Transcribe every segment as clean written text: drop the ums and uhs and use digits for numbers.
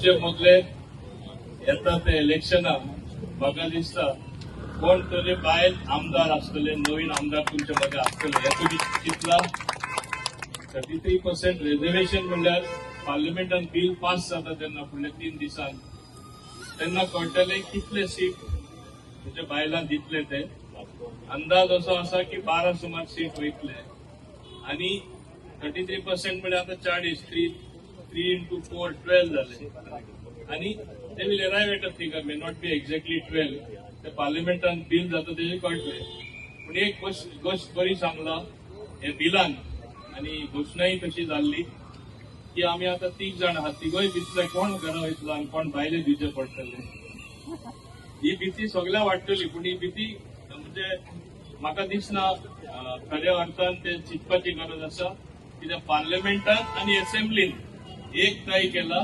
तुमचे मदले येता ते इलेक्शनाक म्हाका दिसता कोण तरी बायल आमदार आसतले, नवीन आमदार तुमचे मदें आसतले हें तुमी चिंतला? 33% रिजर्वेशन म्हणल्यार पार्लिमेंटान बील पास जाता तेन्ना फुडल्या 3 दिसान तेन्ना कळटलें कितले सीट म्हणजे बायलां दितले ते. अंदाज असो आसा की 12 सुमार सीट वयतले आणि 33% म्हळ्यार आतां 40, three three into four 12 जाले आणि they will arrive at a figure, may not be exactly 12. ते पार्लिमेंटान बील जाता तेजे कळटले. पूण एक गोश्ट गोश्ट बरी सांगला हे बिलान आणि घोशणाय तशी जाल्ली की आमी आतां तीग जाण आहात, तिगूय भितले कोण घरा वयतलो आनी कोण भायले दिवचे पडटले. ही भीती सगळ्या वाडटली, पूण ही भीती म्हणजे म्हाका दिसना खऱ्या अर्थान ते चिंतपाची गरज आसा. कित्याक पार्लमेंटान आनी असेंब्लीन एक तय केला,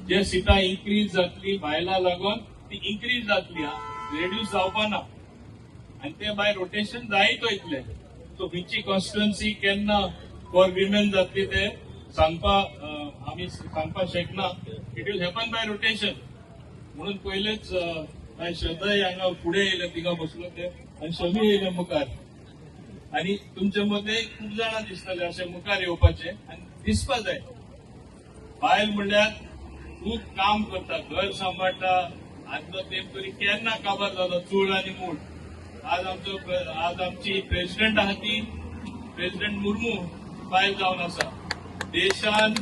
जे सिटां इन्क्रीज जातली बायलां लागून ती इन्क्रीज जातली, रेड्यूस जावपा ना आनी ते बाय रोटेशन जायत वयतले. सो खंयची कॉन्स्टिट्युएन्सी केन्ना फॉर विमेन जातली ते सांगपा आमी सांगपाक शकना. It will happen by rotation. म्हणून पयलेच बाय श्रद्धाय हांगा फुडें येयले, थिंगा बसलो ते आनी शमी येयले मुखार आनी तुमचे मदें खूब जाणां दिसतले अशे मुखार येवपाचे आनी दिसपा जाय. बायल म्हणल्यार खूब काम करता, घर सांबाळटा. आदलो तेंप तरी केन्ना काबार जालो चूड आनी मूड. आज आमची प्रेसिडेंट आहा ती प्रेसिडेंट मुर्मू बायल जावन आसा. देशान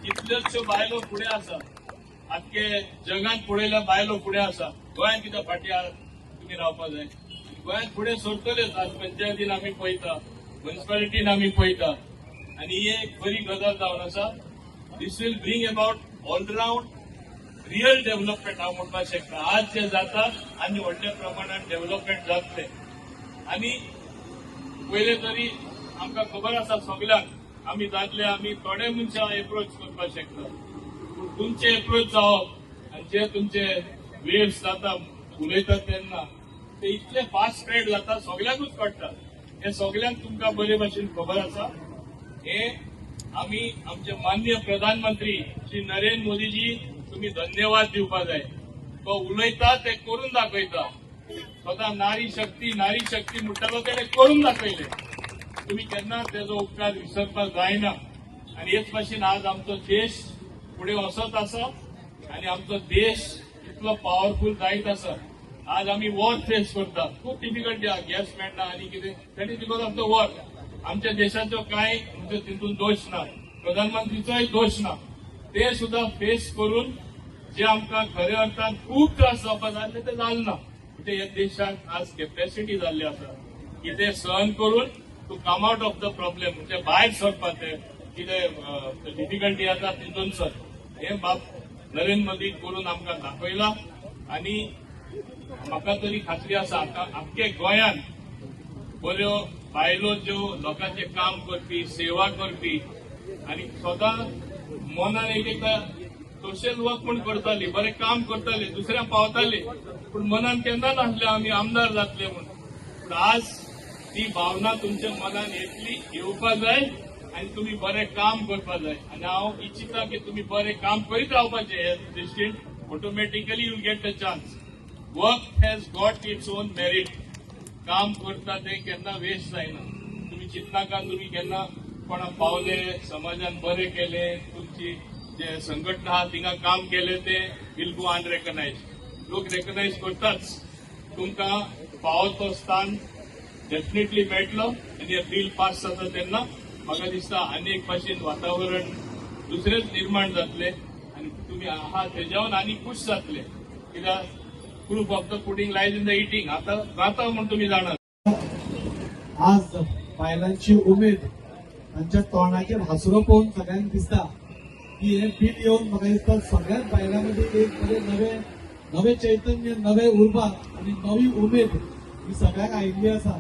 कितल्योचश्यो बायलो फुडें आसा. आख्खे जगान पळयल्यार बायलो फुडें आसा. गोंयांत कित्याक फाटीं आहा तुमी रावपा जाय? गोंयांत फुडें सरतलेच. आज पंचायतीन आमी पळयता, म्युनिसिपालिटीन आमी पळयता आनी ही एक बरी गजाल जावन आसा. This will bring about all round real development हांव म्हणपाक शकता. आज जे जाता आनी व्हडल्या प्रमाणात डेव्हलपमेंट जातले. आनी पयले तरी आमकां खबर आसा सगल्यांक, आमी दादले आमी थोडे मनशां एप्रोच करपाक शकता, पूण तुमचे एप्रोच जावप आनी जे तुमचे वेव्स जाता उलयतात तेन्ना ते इतले फास्ट स्प्रेड जाता, सगल्यांकूच कळटा. हे सगल्यांक तुमकां बरे भाशेन खबर आसा. हे आमी आमचे माननीय प्रधानमंत्री श्री नरेंद्र मोदीजी, तुम्ही धन्यवाद दिवपा जाय. तो उलयता ते करून दाखयता. स्वतः नारी शक्ती, नारी शक्ती म्हणटालो, तेणे करून दाखयले. तुम्ही केन्ना तेजो उपकार विसरपाक जायना. आनी हेच भाशेन आज आमचो देश फुडें वचत आसा आनी आमचो देश इतलो पावरफूल जायत आसा. आज आमी वॉर फेस करता, खूब डिफिकल्टी आहा, गॅस मेळना आनी कितें. That is because of the war. आमच्या देशाचो कांय म्हणजे तितून दोश ना, प्रधानमंत्रीचोय दोश ना. ते सुद्धा फेस करून जे आमकां खऱ्या अर्थान खूब त्रास जावपा जाय ते जालें ना. म्हणजे ह्या देशाक आज कॅपॅसिटी जाल्ली आसा की ते सहन करून to come out of the problem, म्हणजे भायर सरपाचे कितें डिफिकल्टी आसा तितून सर हे बाब नरेंद्र मोदी करून आमकां दाखयला. आनी म्हाका तरी खात्री आसा, आतां आख्खे गोंयांत बऱ्यो बायलो ज्यो लोकांचें काम करपी, सेवा करपी आनी स्वता मनान एक एकदां सोशल वर्क म्हूण करताली, बरें काम करताली, दुसऱ्यांक पावताली, पूण मनान केन्ना नासलें आमी आमदार जातले म्हूण. पूण आज ती भावना तुमच्या मनान येतली, येवपा जाय आनी तुमी बरें काम करपा जाय. आनी हांव इच्छिता की तुमी बरें काम करीत रावपाचें. हे दृश्टीन automatically you get a chance. Work has got its own merit. काम करता ते केन्ना वेस्ट जायना. तुमी चिंतनाका, तुमी केन्ना कोणाक पावले, समाजान बरें केले, तुमची जे संघटना आहा थिंगा काम केले, ते will go अनरेकनायज. लोक रेकनायज करताच. तुमकां फावो तो स्थान डेफिनेटली मेळटलो. आनी हे बील पास जाता तेन्ना म्हाका दिसता आनी एक भाशेन वातावरण दुसरेंच निर्माण जातलें आनी तुमी आहा तेज्यावन आनी खूश जातले. कित्याक proof of the pudding lies in the eating. आतां जाता म्हूण तुमी जाणात. आज बायलांची उमेद, तांच्या तोंडाचेर हांसरो पळोवन सगळ्यांक दिसता की हें बील येवन म्हाका दिसता सगळ्याच बायलां मदीं एक बरें नवें नवें चैतन्य, नवें उर्बा आनी नवी उमेद ही सगळ्यांक आयिल्ली आसा.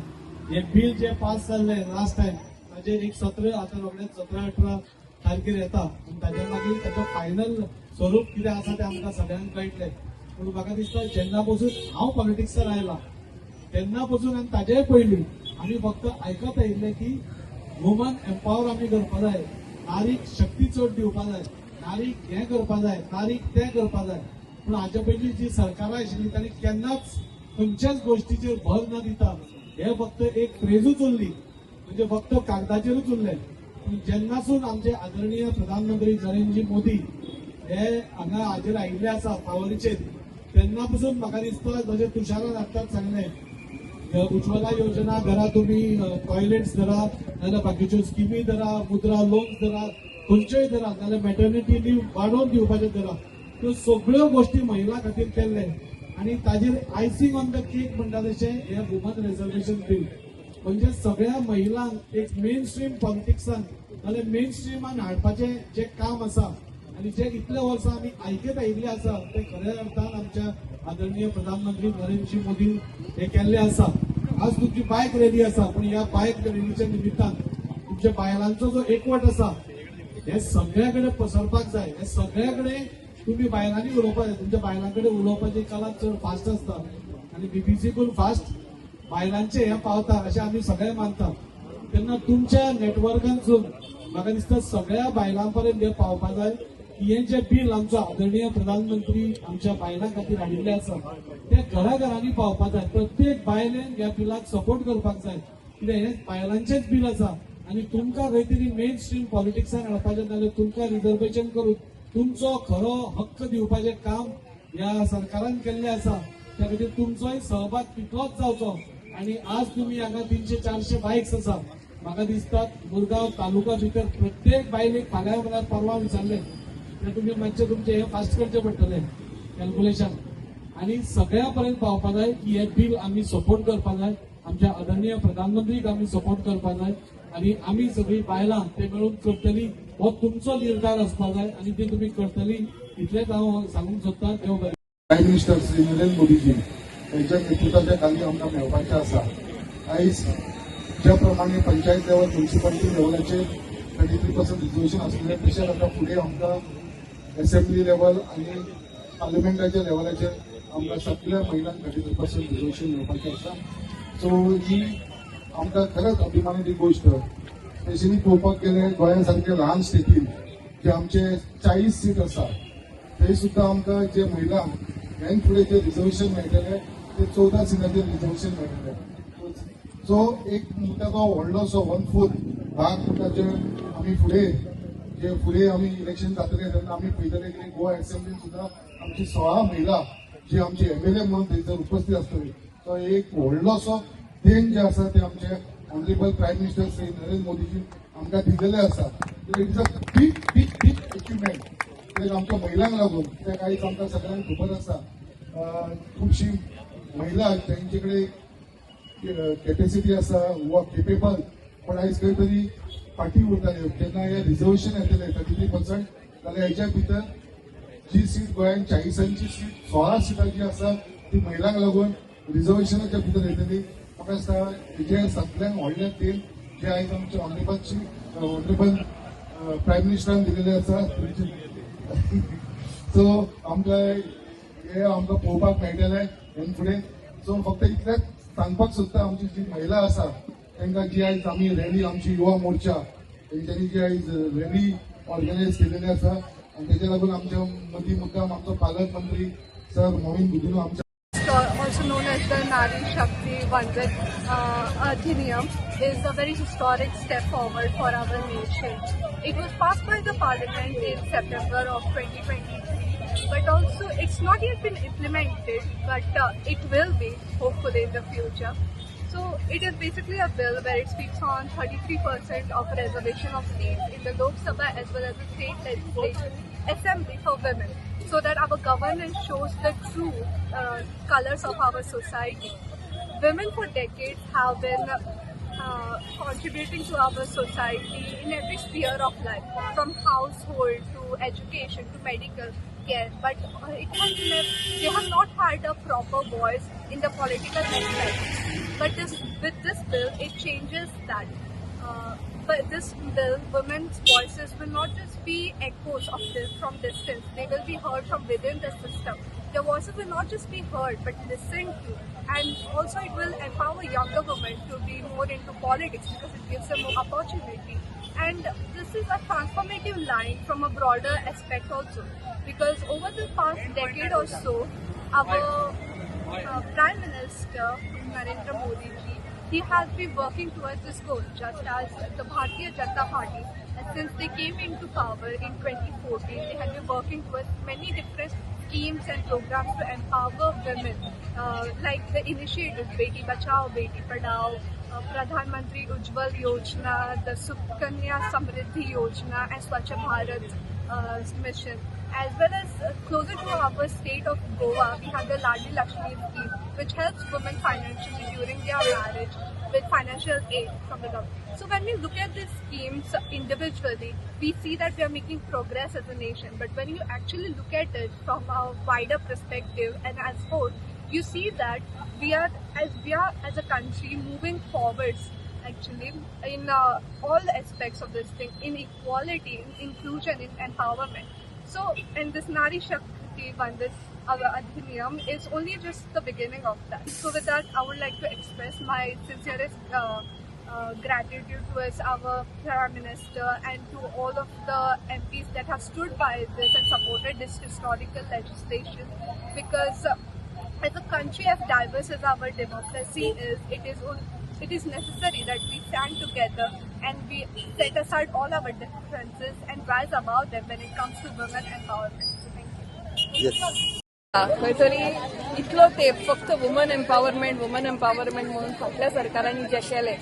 हें बील जें पास जाल्लें लास्ट टायम ताजेर एक सत्र आतां रोखडेंच 17-18 तारखेर येता आनी ताजे मागीर ताचो फायनल स्वरूप कितें आसा तें आमकां सगळ्यांक कळटलें. पूण म्हाका दिसता जेन्ना पसून हांव पॉलिटिक्सार आयला तेन्ना पसून आनी ताजेय पयलीं आमी फक्त आयकत आयिल्ले की वुमन एम्पावर आमी करपा जाय, नारीक शक्ती चड दिवपा जाय. नारीक हें करपा जाय, नारीक तें करपा जाय, पूण हाचे पयलीं जी सरकारां आशिल्ली तांणी केन्नाच खंयच्याच गोश्टीचेर भर न दिता हे फक्त एक फ्रेजूच उरली, म्हणजे फक्त कागदाचेरूच उरलें. पूण जेन्नासून आमचे आदरणीय प्रधानमंत्री नरेंद्र मोदी हे हांगा हाजेर आयिल्ले आसा पावरीचेर, तेन्ना पसून म्हाका दिसता जशें तुषारान आत्ताच सांगलें, उज्ज्वला योजना धरा, तुमी टॉयलेट्स धरा, नाजाल्यार बाकीच्यो स्किमी धरा, मुद्रा लोन्स धरा, खंयच्योय धरा, नाजाल्यार मॅटर्निटी लीव वाडोवन दिवपाचें धरा, त्यो सगळ्यो गोश्टी महिला खातीर केल्ले. आनी ताजेर आयसींग ऑन the cake म्हणटा तशें हें वुमन रिजर्वेशन बील म्हणजे सगळ्या महिलांक एक मेन स्ट्रीम पॉलिटिक्सान नाजाल्यार मेन स्ट्रीमान हाडपाचें जें काम आसा आनी जे इतले वर्सां आमी आयकत आयिल्ले आसा ते खऱ्या अर्थान आमच्या आदरणीय प्रधानमंत्री नरेंद्र मोदी हे केल्ले आसा. आज तुमची बायक रॅली आसा, पूण ह्या बायक रॅलीच्या निमित्तान तुमच्या बायलांचो जो एकवट आसा हे सगळ्या कडेन पसरपाक जाय. हे सगळ्या कडेन तुमी बायलांनी उलोवपाक जाय. तुमच्या बायलां कडेन उलोवपाची कला चड फास्ट आसता आनी बीबीसीकून फास्ट बायलांचे हे पावता अशें आमी सगळे मानता. तेन्ना तुमच्या नेटवर्कांतसून म्हाका दिसता सगळ्या बायलां पर्यंत हें पावपा जाय की हें जें बील आमचो आदरणीय प्रधानमंत्री आमच्या बायलां खातीर हाडिल्लें आसा तें घराघरांनी पावपा जाय. प्रत्येक बायलेन ह्या बिलाक सपोर्ट करपाक जाय, कित्याक हें बायलांचेंच बील आसा आनी तुमकां खंय तरी मेन स्ट्रीम पॉलिटिक्सान हाडपाचें नाजाल्यार तुमकां रिजर्वेशन करून तुमचो खरो हक्क दिवपाचें काम ह्या सरकारान केल्लें आसा. त्या खातीर तुमचोय सहभाग तितलोच जावचो. आनी आज तुमी हांगा 300-400 बायक्स आसा, म्हाका दिसता मुरगांव तालुका भितर प्रत्येक बायलेक फाल्यां म्हळ्यार परवा विचारलें तर तुमी मातशें तुमचें हें फास्ट करचें पडटलें कॅल्कुलेशन आनी सगळ्या पर्यंत पावपा जाय की हें बील आमी सपोर्ट करपा जाय, आमच्या आदरणीय प्रधानमंत्रीक आमी सपोर्ट करपा जाय आनी आमी सगळीं बायलां ते मेळून करतली हो तुमचो निर्धार आसपा जाय आनी ते तुमी करतली इतलेंच हांव सांगूंक सोदतां. देव बरें. प्रायम मिनिस्टर श्री नरेंद्र मोदीजी यांच्या नेतृत्वाच्या खाली आमकां मेळपाचें आसा. आयज ज्या प्रमाणे पंचायत लेवल, म्युनिसिपालिटी लेवलाचेर 33% रिजर्वेशन आसलें, तशेंच आतां फुडें आमकां एसेंब्ली लेवल आनी पार्लिमेंटाच्या लेवलाचेर आमकां सगळ्या महिलांक 33% रिजर्वेशन मेळपाचें आसा. सो ही आमकां खरेंच अभिमानाची गोश्ट. स्पेशली पळोवपाक गेल्यार गोंया सारक्या ल्हान स्टेटीन जे आमचे 40 सीट आसा थंय सुद्दां आमकां जे महिलांक ह्यान फुडें जे रिजर्वेशन मेळटलें ते 14 सिटाचेर रिजर्वेशन मेळटलें. सो एक म्हणटा तो व्हडलोसो 1/4 भाग म्हणटा जे आमी फुडें जे फुडें आमी इलेक्शन जातलें तेन्ना आमी पळयतले की गोवा एसेंब्लीन सुद्दां आमची 16 महिला जी आमची एमएलए म्हणून थंयसर उपस्थित आसतली. सो एक व्हडलोसो देण जे आसा ते आमचे honourable prime minister Shri Narendra मोदीजी आमकां दिलेले आसा. It is a big big big achievement कित्याक आमच्या महिलांक लागून, कित्याक आयज आमकां सगळ्यांक खबर आसा खुबशी महिला तांचे कडेन कॅपेसिटी आसा वा केपेबल, पण आयज खंय तरी फाटीं उरताले. जेन्ना हे रिजर्वेशन येतले 33% जाल्यार हेच्या भितर जी सीट गोंयांत 40ची सीट 16 सिटां जी आसा ती महिलांक लागून रिजर्वेशनाच्या भितर येतली. म्हाका दिसता हेजें सगळ्यांत व्हडलें देण जे आयज आमचे ऑनरेबल प्रायम मिनिस्टरान दिलेलें आसा. सो आमकां हे आमकां पळोवपाक मेळटलें ह्यान फुडें. सो फक्त इतलेंच सांगपाक सोदता, आमची जी महिला आसा तांकां जी आयज आमी रॅली आमची युवा मोर्चा तेंच्यांनी जी आयज रॅली ऑर्गनायज केलेली आसा आनी तेच्या लागून आमच्या मदीं मुद्दाम आमचो पालक मंत्री सर मोहीम गुदिन्हो आमच्या also known as the Nari Shakti Vandan Adhiniyam, is a very historic step forward for our nation. It was passed by the parliament in September of 2023, but also it's not yet been implemented, but it will be hopefully in the future. So it is basically a bill where it speaks on 33% of reservation of seats in the Lok Sabha as well as the state legislative assembly for women, so that our governance shows the true colors of our society. Women for decades have been contributing to our society in every sphere of life, from household to education to medical care. But they have not had a proper voice in the political aspect. But with this bill, it changes that. But this bill, women's voices will not just be echoes of this from distance; they will be heard from within the system. Their voices will not just be heard but listened to, and also it will empower younger women to be more into politics because it gives them more opportunity. And And this is a transformative line from a broader aspect also, because over the past decade or so, our Prime Minister Narendra Modi ji, he has been working towards this goal, just as the Bharatiya Janata Party, and since they came into power in 2014, they have been working towards many different schemes and programs to empower women, like the initiatives Beti Bachao, Beti Padhao, Pradhan Mantri Ujjwal Yojana, the Sukanya Samriddhi Yojana, and Swachh Bharat mission. As well as closer to our state of Goa, we have the Ladli Lakshmi scheme, which helps women financially during their marriage with financial aid from the government. So when we look at these schemes individually, we see that we are making progress as a nation. But when you actually look at it from a wider perspective and as whole, you see that we are as a country moving forwards actually in all aspects of this thing, in equality, in inclusion, in empowerment. So, and this Nari Shakti Vandan Adhiniyam is only just the beginning of that. So with that, I would like to express my sincerest gratitude towards our Prime Minister and to all of the MPs that have stood by this and supported this historical legislation, because as a country as diverse as our democracy is, it is necessary that we stand together and we set aside all our differences and rise above them when it comes to women empowerment. So thank you. Yes. खंय तरी इतलो तेंप फक्त woman empowerment, woman empowerment म्हणून फाटल्या सरकारांनी जें केलें,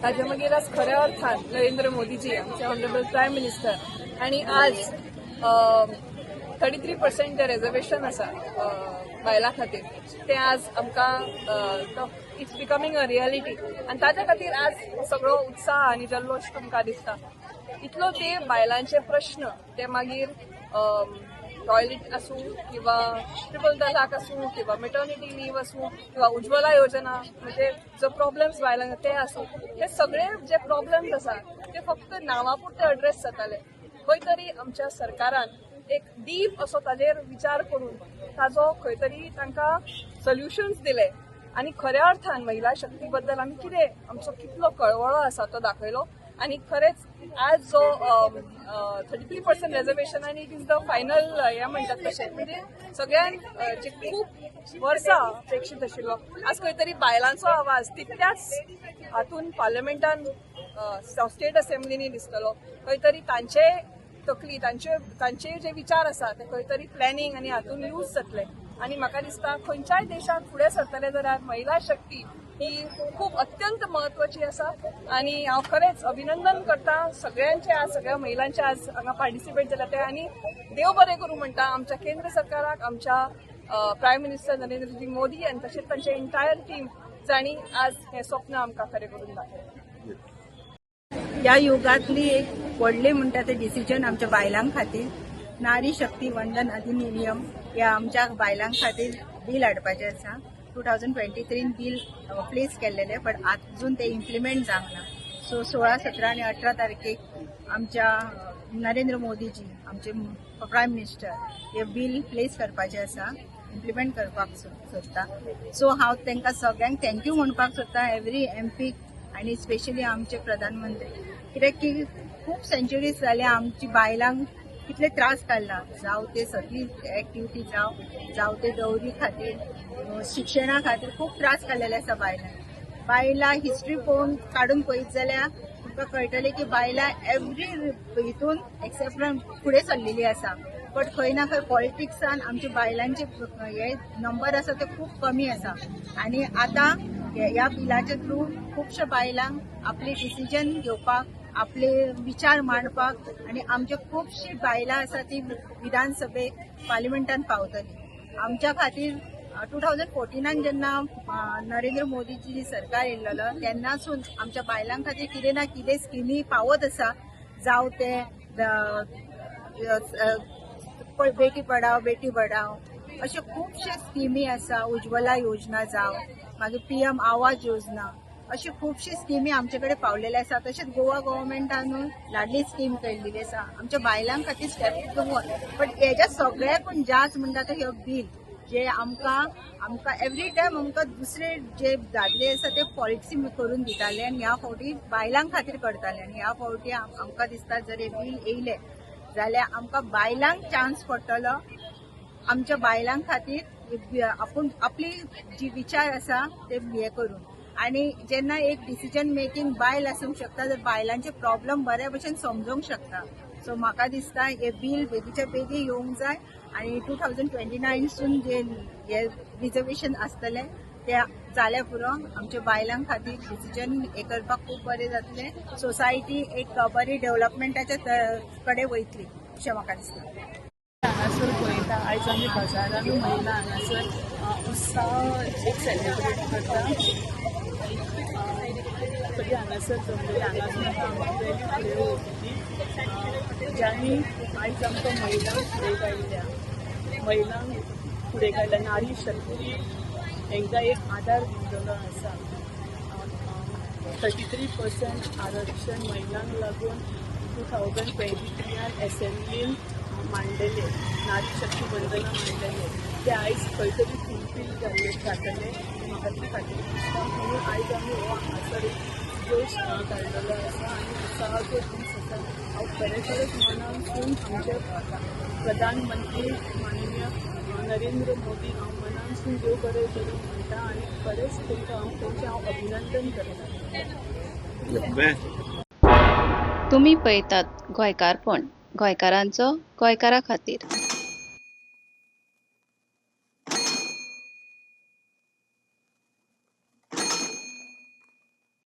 ताजे मागीर आज खऱ्या अर्थान नरेंद्र मोदीजी, आमचे ऑनरेबल प्रायम मिनिस्टर, आनी आज 33% जे रेजर्वेशन आसा बायलां खातीर, तें आज आमकां it's becoming a reality. आनी ताच्या खातीर आज सगळो उत्साह आनी जल्लोश तुमकां दिसता. इतलो ते बायलांचे प्रश्न, ते मागीर टॉयलेट आसूं किंवा ट्रिपल तलाक आसूं किंवा मेटर्निटी लीव आसूं किंवा उज्ज्वला योजना, म्हणजे जो प्रॉब्लेम्स बायलांक ते आसूं, हे सगळे जे प्रॉब्लेम्स आसा ते फक्त नांवा पुरते अड्रेस जाताले. खंय तरी आमच्या सरकारान एक डीप असो ताजेर विचार करून ताजो खंय तरी तांकां सोल्युशन्स दिले आनी खऱ्या अर्थान महिला शक्ती बद्दल आमी कितें, आमचो कितलो कळवळो आसा तो दाखयलो. आनी खरेंच आज जो 33% रेजर्वेशन आनी it is the final हें म्हणटात तशें, म्हणजे सगळ्यांक जे खूब वर्सां अपेक्षीत आशिल्लो, आज खंय तरी बायलांचो आवाज तितल्याच हातून पार्लमेंटान, स्टेट असेंब्लीनी दिसतलो. खंय तरी तांचे तकली, तांचे जे विचार आसा ते खंय तरी प्लॅनिंग आनी हातून यूज जातले. आनी म्हाका दिसता खंयच्याय देशात फुडें सरतले जाल्यार महिला शक्ती ही खूब अत्यंत महत्वाची आसा. आनी हांव खरेंच अभिनंदन करता सगळ्यांचे, आज सगळ्या महिलांचे, आज हांगा पार्टिसिपेट जाल्या ते. आनी देव बरें करूं म्हणटा आमच्या केंद्र सरकाराक, आमच्या प्रायम मिनिस्टर नरेंद्रजी मोदी आनी तशेंच तांचे एंटायर टीम, जांणी आज हें स्वप्न आमकां खरें करून दाखयलें. ह्या युगांतली एक व्हडली म्हणटा ते डिसिजन आमच्या बायलां खातीर, नारी शक्ती वंदन अधिनियम ह्या आमच्या बायलां खातीर बील हाडपाचें आसा. 2023 बील प्लेस केल्लेलें, बट अजून ते इम्प्लिमेंट जावंक ना. सो 16, 17 आनी 18 तारखेक आमच्या नरेंद्र मोदीजी, आमचे प्रायम मिनिस्टर, हे बील प्लेस करपाचें आसा, इम्प्लिमेंट करपाक सोदता. सो हांव तांकां सगळ्यांक thank you म्हणपाक सोदता, एवरी एमपी आनी स्पेशली आमचे प्रधानमंत्री, कित्याक की खूब सेंच्युरीज जाल्या आमची बायलांक कितले त्रास काडला, जावं ते सगळी एक्टिविटी जावं, जावं ते डवरी खातीर, शिक्षणा खातीर खूब त्रास काडलेले आसा बायलांक. बायलां हिस्ट्री पळोवन काडून पळयत जाल्यार तुमकां कळटलें की बायलां एवरी हितून एक्सेप्ट फुडें सरलेली आसा. बट खंय ना खंय पॉलिटिक्सान आमच्या बायलांचे हे नंबर आसा ते खूब कमी आसा. आनी आतां ह्या बिलाच्या थ्रू खुबश्या बायलांक आपले डिसिजन घेवपाक, आपले विचार मांडपाक आनी आमचे खुबशी बायलां आसा ती विधानसभेक, पार्लिमेंटान पावतली. आमच्या खातीर 2014 जेन्ना नरेंद्र मोदीची सरकार येयल्लो, तेन्नासून आमच्या बायलां खातीर कितें ना कितें स्किमी पावत आसा, जावं ते बेटी पढाओ बेटी बढाओ, अशे खुबशे स्किमी आसा, उज्ज्वला योजना जावं, मागीर पीएम आवास योजना, अशी खुबशी स्किमी आमचे कडेन पावलेले आसा. तशेंच गोवा गव्हर्मेंटानूय लाडली स्कीम केल्लेली आसा आमच्या बायलां खातीर, स्टेप वन. बट हेज्या सगळ्याकून जास्त म्हणटा तो ह्यो बील जे आमकां आमकां एवरी टायम आमकां दुसरे जे दादले आसा ते पॉलिसी करून दिताले आनी ह्या फावटी बायलां खातीर करताले. आनी ह्या फावटी आमकां दिसता जर हे बील येयले जाल्यार आमकां बायलांक चान्स पडटलो आमच्या बायलां खातीर आपूण आपली जी विचार आसा ते हे करून. आनी जेन्ना एक डिसिजन मेकिंग बायल आसूंक शकता तर बायलांचे प्रॉब्लम बऱ्या भशेन समजूंक शकता. सो म्हाका दिसता हे बील बेगीच्या बेगीन येवंक जाय आनी 2029सून जे हे रिजर्वेशन आसतलें ते जाल्यार पुरो आमच्या बायलां खातीर डिसिजन हे करपाक खूब बरें जातलें. सोसायटी एक बरी डेव्हलपमेंटाच्या कडेन वयतली अशें म्हाका दिसता. हांगासर पळयता आयज आमी हजारांनी महिला हांगासर उत्साह एक सेलिब्रेट करता. सगळी हांगासर जमलेली, हांगासून आतां आमची रॅली फुडें वयतली, ज्यांनी आयज आमकां महिलांक फुडें काडल्या, महिलांक फुडें काडल्या, नारी शक्ती हांकां एक आदार दिल्लो आसा. 33% आरक्षण महिलांक लागून 2023 एसेंब्लीन मांडलेले, नारी शक्ती वंदना मांडलेले, ते आयज खंय तरी फुलफील जाल्ले जातले म्हाका तरी खात्री दिसता. म्हणून आयज आमी हो हांगासर एक जोश काडलेलो आसा आनी उत्साहाचो दीस आसा. हांव खरें खरेंच मनानसून आमचे प्रधानमंत्री माननीय नरेंद्र मोदी हांव मनानसून देव बरें करूं म्हणटा आनी खरेंच तांकां हांव तेंचें हांव अभिनंदन करता. तुमी पळयतात गोंयकारपण, गोंयकारांचो गोंयकारा खातीर.